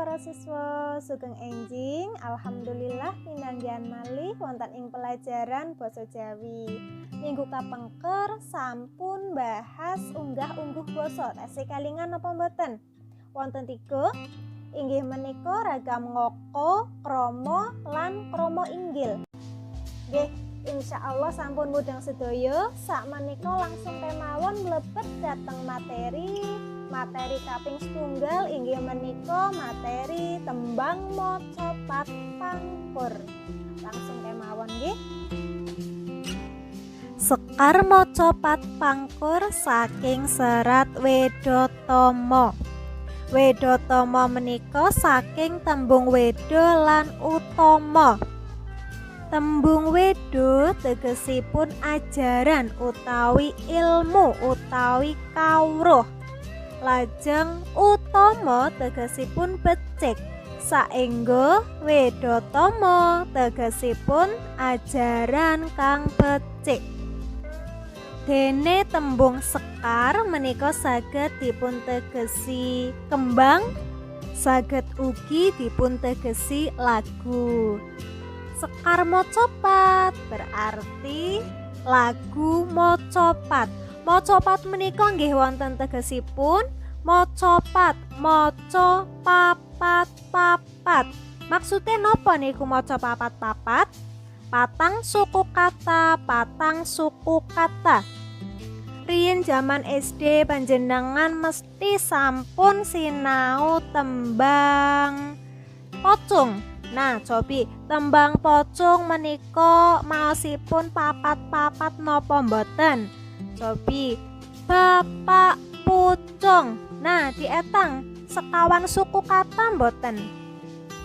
Para siswa, sugeng enjing. Alhamdulillah pinanggihan malih wonten ing pelajaran basa Jawi. Minggu kapengker sampun bahas unggah-ungguh basa. Tasih kalingan napa mboten? Wonten tiga, inggih menika ragam ngoko, krama lan krama inggil. Nggih, insya Allah sampun mudheng sedaya. Sak menika langsung kemawon mlebet dhateng materi. Materi kaping setunggal inggih menika materi tembang macapat pangkur. Langsung kemawon nggih. Sekar Macapat Pangkur saking serat Wedhatama. Wedhatama menika saking tembung weda lan utama. Tembung wedo tegesipun ajaran utawi ilmu utawi kawruh. Lajeng utama tegesipun becik. Saengga wedhatama tegesipun ajaran kang becik. Dene tembung sekar menika saged dipuntegesi kembang, saged ugi dipuntegesi lagu. Sekar macapat berarti lagu macapat. Macapat menika nggih wonten tegesipun macapat, maca papat papat. Maksude napa niku maca papat papat? Patang suku kata, patang suku kata. Riyin jaman SD panjenengan mesti sampun sinau tembang pocung. Nah, cobi tembang pocung menika maosipun papat-papat napa mboten? Cobi Bapak Pucung. Nah, dietang sekawan suku kata mboten?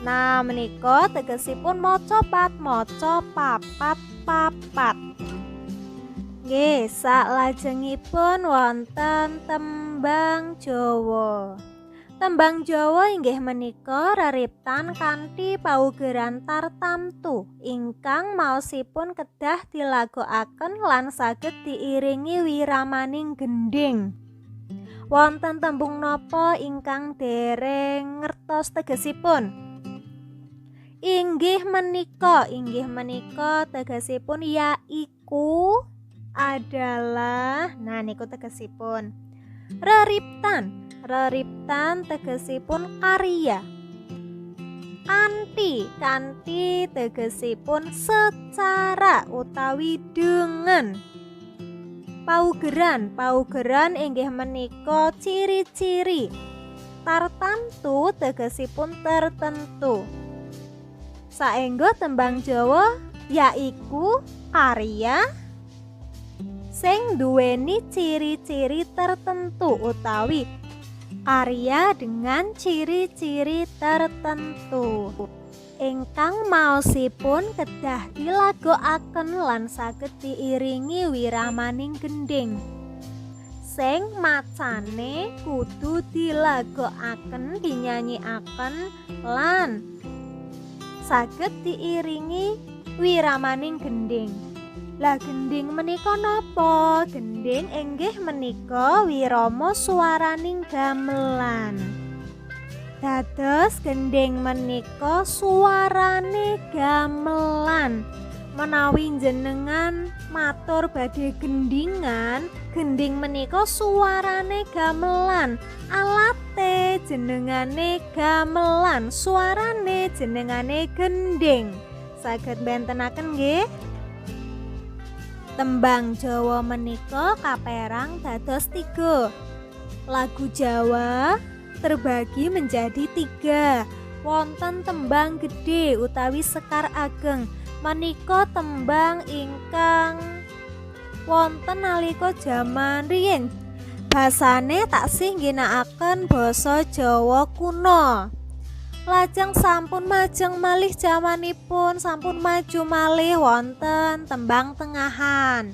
Nah, menika tegesipun macapat, maca papat papat. Nggih, saklajengipun wonten tembang Jawa. Tembang Jawa inggih menika reriptan kanthi paugeran tartamtu ingkang maosipun kedah dilagokaken lan saged diiringi wiramaning gendhing. Wonten tembung napa ingkang dereng ngertos tegesipun? Inggih menika tegesipun yaiku, adalah. Nah, niku tegesipun. Reriptan, reriptan tegesipun karya. Kanthi, kanthi tegesipun secara utawi dengan. Paugeran, paugeran inggih menika ciri-ciri. Tartamtu tegesipun tertentu. Saengga tembang Jawa yaiku karya sing duweni ciri-ciri tertentu utawi karya dengan ciri-ciri tertentu ingkang maosipun kedah dilagokaken lan saged diiringi wiramaning gendhing. Sing macane kudu dilagokaken, dinyanyikaken lan saged diiringi wiramaning gendhing. Lah, gendhing menika napa? Gendhing inggih menika wirama swaraning gamelan. Dados gendhing menika suarane gamelan. Menawi jenengan matur badhe gendhingan, gendhing menika suarane gamelan. Alate jenengane gamelan, suarane jenengane gendhing. Saged bentenaken nggih? Tembang Jawa menika kaperang dados tiga. Lagu Jawa terbagi menjadi tiga. Wonten tembang gedhe utawi sekar ageng, menika tembang ingkang wonten nalika jaman riyin. Basane taksih ngginakaken basa Jawa kuno. Lajeng sampun majeng malih jamanipun, sampun maju malih, wonten tembang tengahan.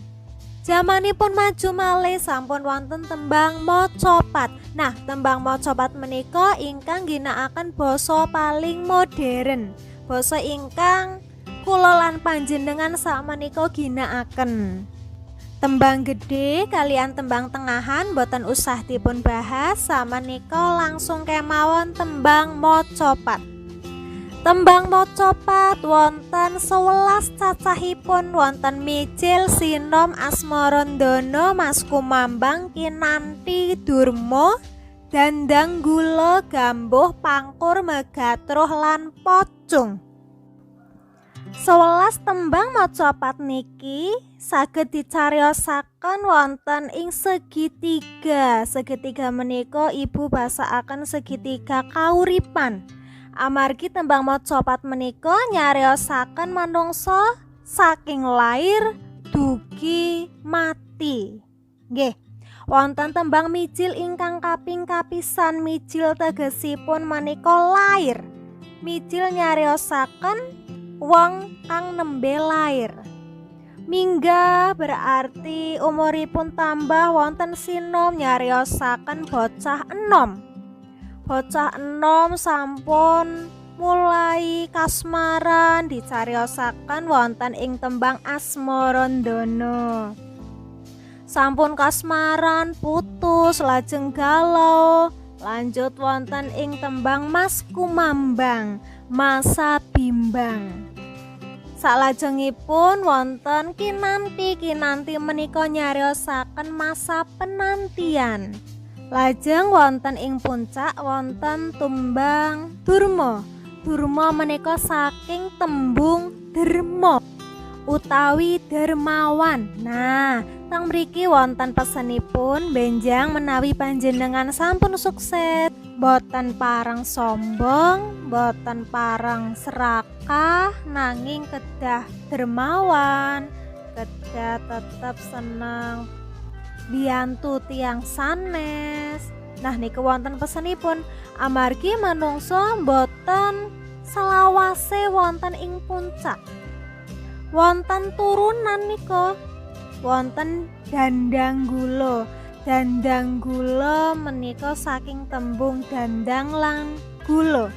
Jamanipun maju malih, sampun wonten tembang macapat. Nah, tembang macapat menika ingkang ngginakaken basa paling modern. Basa ingkang kula lan panjenengan sakmenika ginakaken. Tembang gede kalian tembang tengahan boten usah dipun bahas, samenika langsung kemawon tembang macapat. Tembang macapat wonten 11 cacahipun, wonten Mijil, Sinom, Asmarandana, Maskumambang, Kinanthi, Durma, Dandang Gula, Gambuh, Pangkur, Megatruh lan Pocung. 11 tembang macapat niki saged dicariyosaken wonten ing segitiga. Segitiga menika ibu basakaken segitiga kauripan. Amargi tembang macapat menika nyariosaken manungsa saking lair dugi mati. Nggih. Wonten tembang mijil ingkang kaping kapisan, mijil tegesipun menika lair. Mijil nyariosaken wong kang nembe lair. Mingga berarti umuripun tambah. Wonten sinom nyariosaken bocah enom. Bocah enom sampun mulai kasmaran, dicariosaken wonten ing tembang Asmarandana. Sampun kasmaran, putus, lajeng galau, lanjut wonten ing tembang Maskumambang, masa bimbang. Salajengipun wonten Kinanti. Kinanti menika nyariosaken masa penantian. Lajeng wonten ing puncak wonten tembang Durma. Durma menika saking tembung derma utawi dermawan. Nah, teng mriki wonten pesenipun, benjang menawi panjenengan sampun sukses, boten pareng sombong, boten pareng serakah, nanging kedah dermawan, kedah tetep seneng biyantu tiyang sanes. Nah, niku wonten pesenipun, amargi manungsa boten selawase wonten ing puncak. Wonten turunan nika, wonten dandang gula. Dandang gula menika saking tembung dandang lan gula.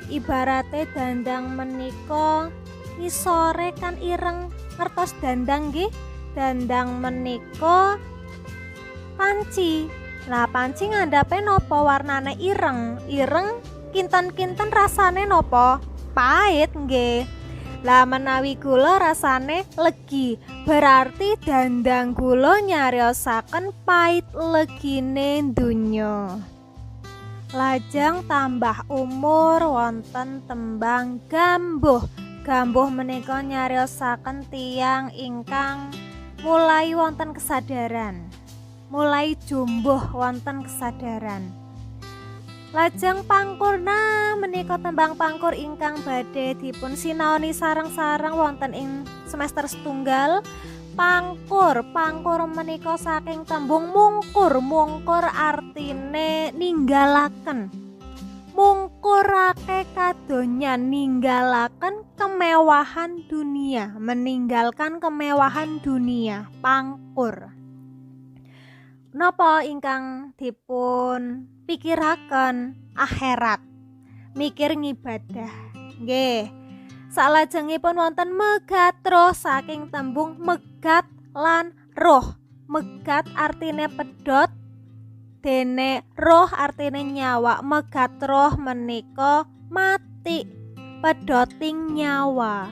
Ibarate dandang menika ngisore kan ireng, ngertos dandang nggih? Dandang menika panci. Lah, panci ngandhape napa warnane ireng? Ireng kinten-kinten rasane napa? Pahit nggih. Lah, menawi gula rasane legi. Berarti dandang gula nyariosaken pait legine donya. Lajeng tambah umur wonten tembang Gambuh. Gambuh menika nyariosaken tiyang ingkang mulai wonten kesadaran. Mulai jumbuh wonten kesadaran. Lajeng Pangkur, nah menika tembang Pangkur ingkang badhe dipun sinaoni sareng-sareng wonten ing semester setunggal. Pangkur, pangkur menika saking tembung mungkur. Mungkur artine ninggalaken. Mungkurake kadonyan, ninggalaken kemewahan dunia, meninggalkan kemewahan dunia, pangkur. Napa ingkang dipun pikiraken? Akhirat. Mikir ngibadah. Nggih. Salajengipun wonten Megatruh, saking tembung megat lan roh. Megat artine pedot, dene roh artine nyawa. Megatruh menika mati, pedoting nyawa.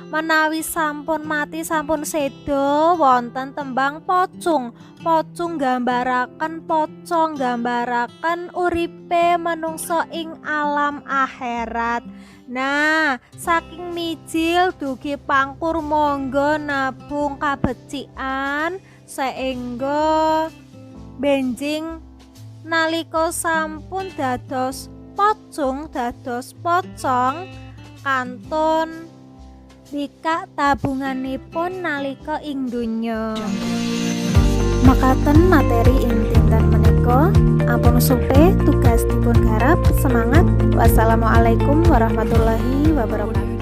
Menawi sampun mati, sampun seda, wonten tembang Pocung. Pocung nggambaraken, pocong nggambaraken uripe manungsa ing alam akhirat. Nah, saking mijil dugi pangkur monggo nabung kabecikan saengga benjing nalika sampun dados pocung, dados pocong, kantun bikak tabunganipun nalika ing donya. Makaten materi ing dinten menika. Ampun supe, tugas dipun garap. Semangat. Wassalamualaikum warahmatullahi wabarakatuh.